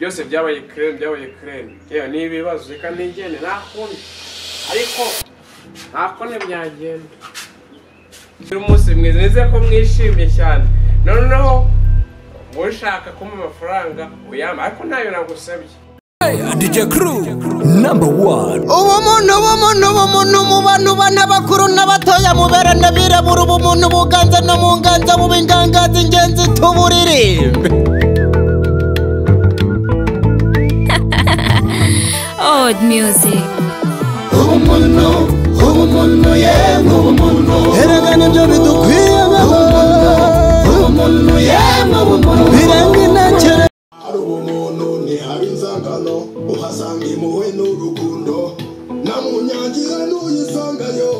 Byose byabaye crane, byabaye crane. Yewe ni ibibazo reka nigende nta kundi. Ariko nta kundi byagenda. Umunsi mwiza, nizeye ko mwishimye cyane. Noneho ushaka kumpa amafaranga uyampa, ariko ntayo nagusabye. DJ Crew number 1. Ubumuntu ubumuntu ubumuntu mu bantu bana bakuru n'abatoya mubera n'abirabura, ubumuntu buganza no mu nganza bube ingangazi ingenzi tuburirimbe. Old music. Ubumuntu ubumuntu yemwe ubumuntu, erega nibyo bidukwiye. Ubumuntu yemwe ubumuntu birenga intakere. Hari ubumuntu ntihaba inzangano, uhasanga impuhwe n'urukundo, na mu nyangira ntuyisangayo.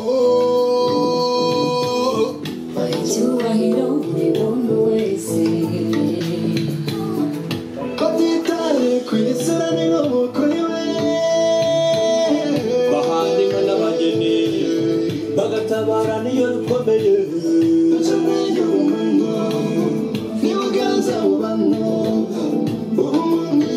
Icyubahiro buri muntu wese batitaye ku isura n'inkomoko yiwe, bahana inka n'abageni bagatabara niyo rukomeye. Dukeneye ubumuntu niba uganza mu bantu, ubumuntu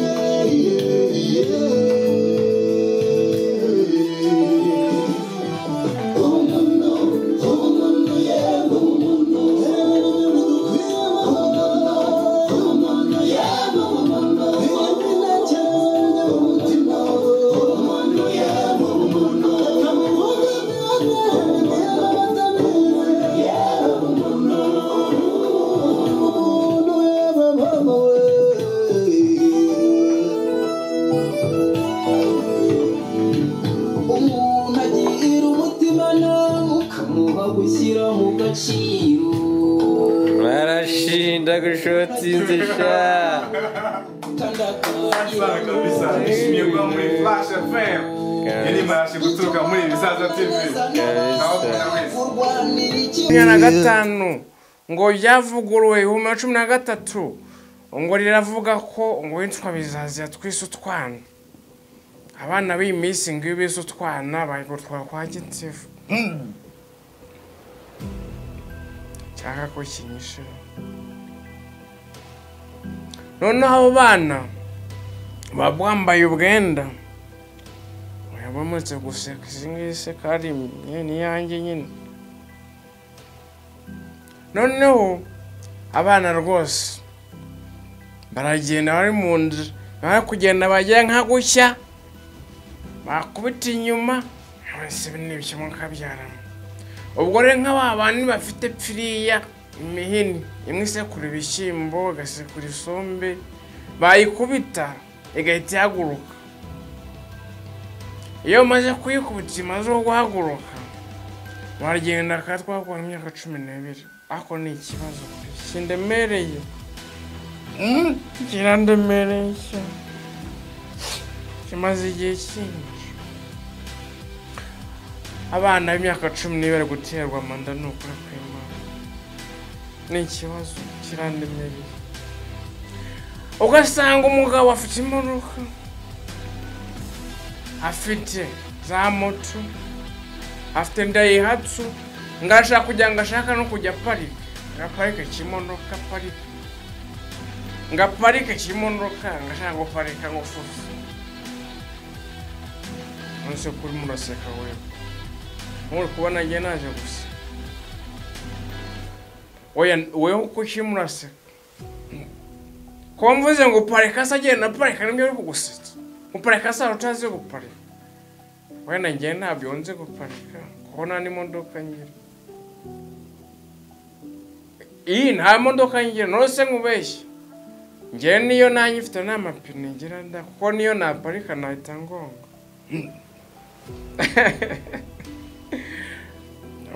ubumuntu ubumuntu yemwe ubumuntu, ubumuntu yemwe ubumuntu, umutima ubumuntu yemwe ubumuntu, ubumuntu yemwe mama we. Umuntu agira umutima nawe ukamuha gushyira mu gaciro. Barashinda gushotsinze sha. Kandi akagira Kabisa nishimiye kuba muri Flash FM. Yari marashe guturuka muri Bisaza TV. Ndabakunda mwese. kurwanira iki 15 ngo byavuguruwe 2013, ngo riravuga ko ngo witwa Bizaza yatwise utwana. Abana b'iyi minsi ngo iyo bise utwana bagutwara kwa gitifu. Cyangwa ko kinyishe. Noneho abo bana baba bambaye ubwenda, bamaze guseka izi ngizi ko ari n'iyanjye nyine. Noneho abana rwose baragenda bari mu nzira, bari kugenda bagera nka gushya, bakubita inyuma, ese ni ibiki mukabyaramo. Ubwo rero nka ba bandi bafite pfiriya imihini, imwe isekura ibishyimbo, igasekura isombe, bayikubita igahita ihaguruka. Iyo umaze kuyikubita imaze guhaguruka, baragenda akatwakora imyaka 12. Ako ni ikibazo kindemereye, kirandemereye cyane, kimaze igihe cyinshi. Abana b'imyaka 12 bari guterwa amanda, ni ukuri kw'Imana, ni ikibazo kirandemereye. Ugasanga umugabo afite imodoka, afite za moto, afite ndayihatsu, ngashaka kugira ngo ashaka no kujya parike, ngaparike kimodoka, parike ngaparike kimodoka, ngashaka guparika ngo fufu. Nonse kuri muraseka wewe, muri kubona njye naje gusa. Oya wewe kuki muraseka? Ko mvuze ngo parika se agenda parika nibyo uri kugusetsa. Guparika se utazi guparika. Wenda njye ntabyo nzi guparika, kuko nta n'imodoka ngira. Iyi nta modoka ngira, none nkubeshye. Njye niyo nanjye ifite n'amapine ngira nda, kuko niyo naparika nahita ngonga.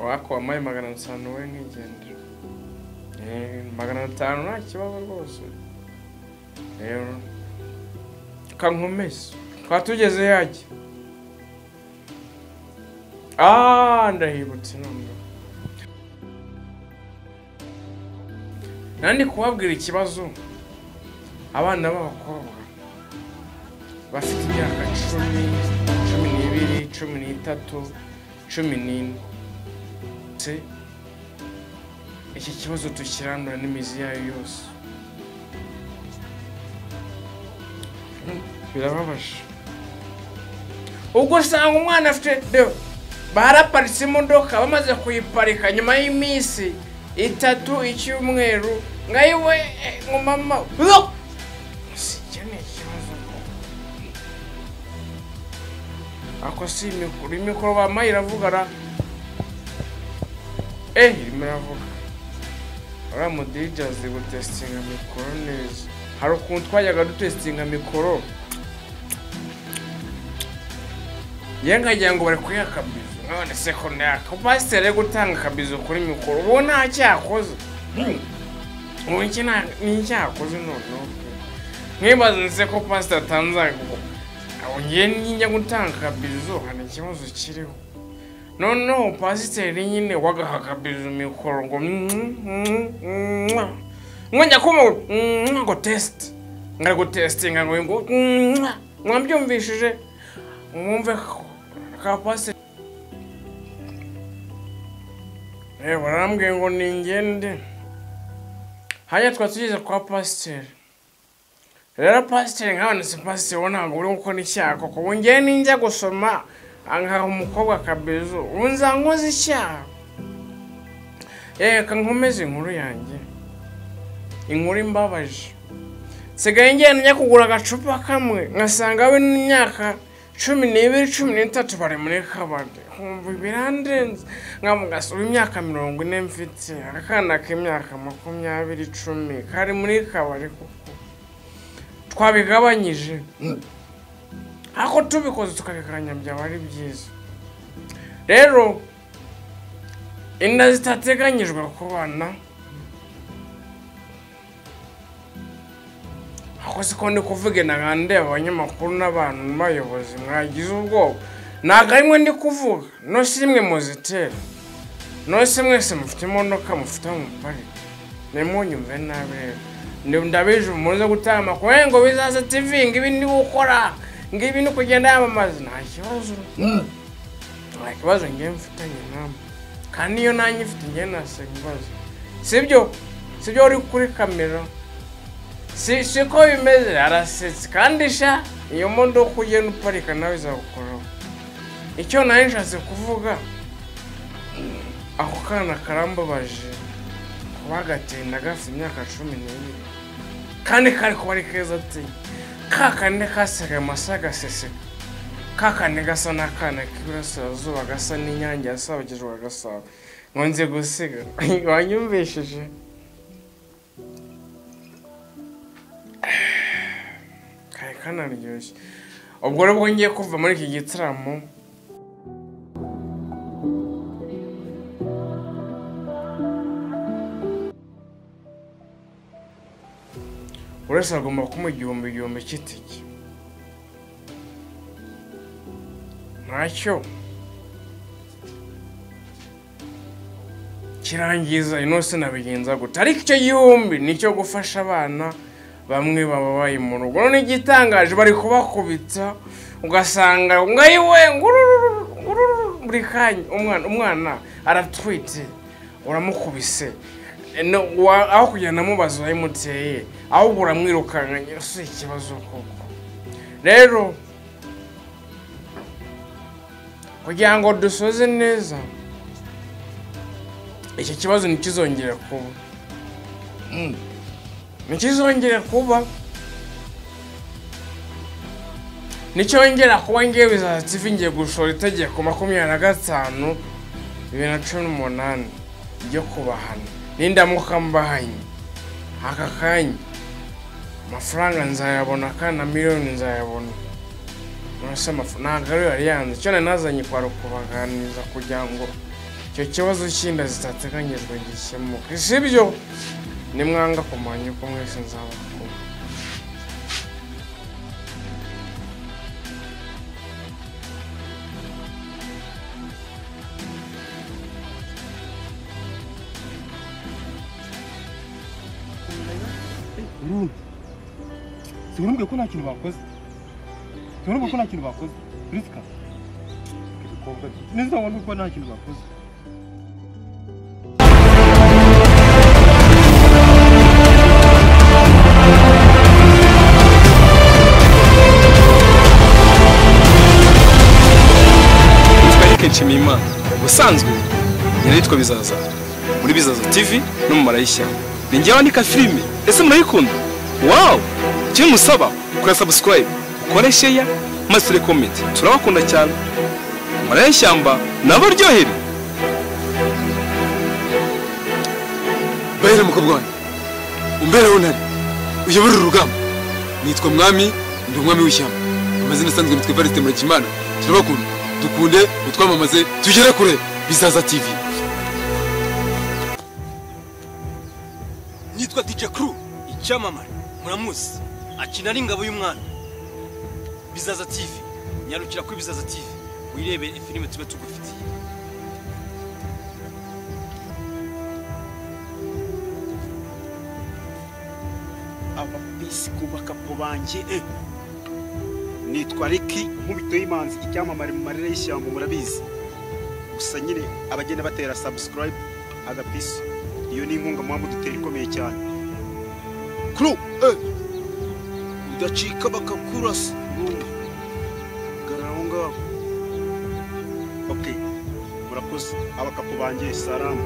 Wako wampaye 500 we nkigendera. 500 nta kibazo rwose. Rero kankomeze twatugeze yajya. Ndahibutse none. Nandi kubabwira ikibazo abana b'abakobwa bafite imyaka 10, 12, 13, 14. Se iki kibazo tukirandura n'imizi yayo yose. Birababaje. Ubwo usanga umwana afite baraparitse imodoka bamaze kuyiparika nyuma y'iminsi itatu icyumweru ngayiwe ngo mama icyo ni ikibazo ako si imikoro imikoro bamaye iravuga ra irimo iravuga uriya mudije azi gutesitinga mikoro neza hari ukuntu twajyaga dutesitinga mikoro yewe nkagira ngo bari kuyiha akabizo none se ko naka pasiteri ari gutanga akabizo kuri mikoro ubu nta cyakoze ubu iki ni icyakoze noneho nkibaza nse ko pasiteri atanze ngo ngiye njya gutanga akabizo hari ikibazo kiriho noneho pasiteri nyine wagaha akabizo mikoro ngo ngo njya kuma ngo tesite ngari gutesitinga ngo mwabyumvishije mwumve ka pasiteri barambwiye ngo ningende hanyuma twari tugeze kwa pasiteri rero pasiteri nkabonetse pasiteri we ntabwo uri gukora icyaha koko ubu ngewe ninjya gusoma nkaha umukobwa akabizo ubu nzankoze icyaha reka nkomeze inkuru yanjye inkuru imbabaje nsigaye ngenda njya kugura agacupa kamwe ngasanga we n'imyaka 12 13 bari muri kabari nkumva birandenze nkavuga ubu imyaka 40 mfite akana k'imyaka 20 10 kari muri kabari kuko twabigabanyije ako tubikoze tukabigabanya byaba ari byiza rero inda zitateganyijwe ku bana ako siko ndi kuvuga na ndeba abanyamakuru n'abantu n'abayobozi mwagize ubwoba ntabwo ari mwe ndi kuvuga no si imwe muzitera no si mwese mufite imodoka mufite aho muparika nimunyumve nabi rero ndabizi muze gutanga amakuru ngo bizaza TV ngo ibi ndi gukora ngo ibi ni kugenda yamamaza nta kibazo nta kibazo ngewe mfitanye namwe kandi iyo nanjye mfite ngewe nasaba imbabazi sibyo sibyo uri kuri kamera siko bimeze arasetse kandi sha iyo modoka ugenda uparika nawe izagukoraho icyo nari nshatse kuvuga ako kana karambabaje kuba gatinda gafite imyaka 12 kandi kari kuba ari keza ati kakandi kasigaye amasa agaseseka kakandi gasa n'akana k'iburasirazuba gasa n'inyange yasabagijwe agasaba ngo nze gusiga wanyumvishije kari kanaryoshye ubwo rero ubwo ngiye kuva muri iki gitaramo uretse agomba kumuha 1000 cy'itike ntacyo kirangiza ino sinabigenza gute ariko icyo 1000 nicyo gufasha abana bamwe bababaye mu rugo none igitangaje bari kubakubita ugasanga ngayiwe ngururu buri kanya umwana aratwite uramukubise aho kugenda amubaza urayimuteye ahubwo uramwirukanka si ikibazo koko rero kugira ngo dusoze neza iki kibazo ntikizongere kuba ntikizongere kuba nicyongera kuba ngewe Bizaza TV ngiye gushora itegeko 25 2018 ryo kubahana nindamuka mbahanye aka kanya amafaranga nzayabona kandi na miliyoni nzayabona ntabwo ariyo yari yanze icyo nari nazanye kwari ukubaganiriza kugira ngo icyo kibazo cy'inda zitateganyijwe gikemuke sibyo nimwanga kumanya uko mwese nzabakunda Siburumbwe ko nta kintu bakoze. Siburumbwe ko nta kintu bakoze. Priska. Ibikobwa neza wabona ko nta kintu bakoze. Nshimiyimana. Ubusanzwe njye nitwa Bizaza muri Bizaza TV no mu Mara y'Ishyamba. Ni njye wandika filime, ese murayikunda? Wow! Icyo musaba kora subscribe, ukore share, maze ure comment. Turabakunda cyane. Mara y'Ishyamba nabaryohere. Bahere mukobwa wanjye, umbereho ntare, uyobore urugamba. Nitwa Mwami, ndi umwami w'ishyamba. Amazina asanzwe nitwa Evariste Muragimana. Turabakunda, dukunde, utwamamaze, tugere kure. Bizaza TV. Nitwa DJ Crew, icyamamare, muramuzi, akina ari ingabo y'umwana. Bizaza TV, nyarukira kuri Bizaza TV, wirebere filime tuba tugufitiye. Abapisi kubaka banjye nitwa Ricky Nkubito y'Imanzi, icyamamare mu marira y'ishyamba murabizi. Gusa nyine abagenda batera subscribe agapisi, iyo ni inkunga muba mudutera ikomeye cyane. Crew udacika bakakurasa garara aho ngaho. Okay, murakoze abakapu banjye, salamu.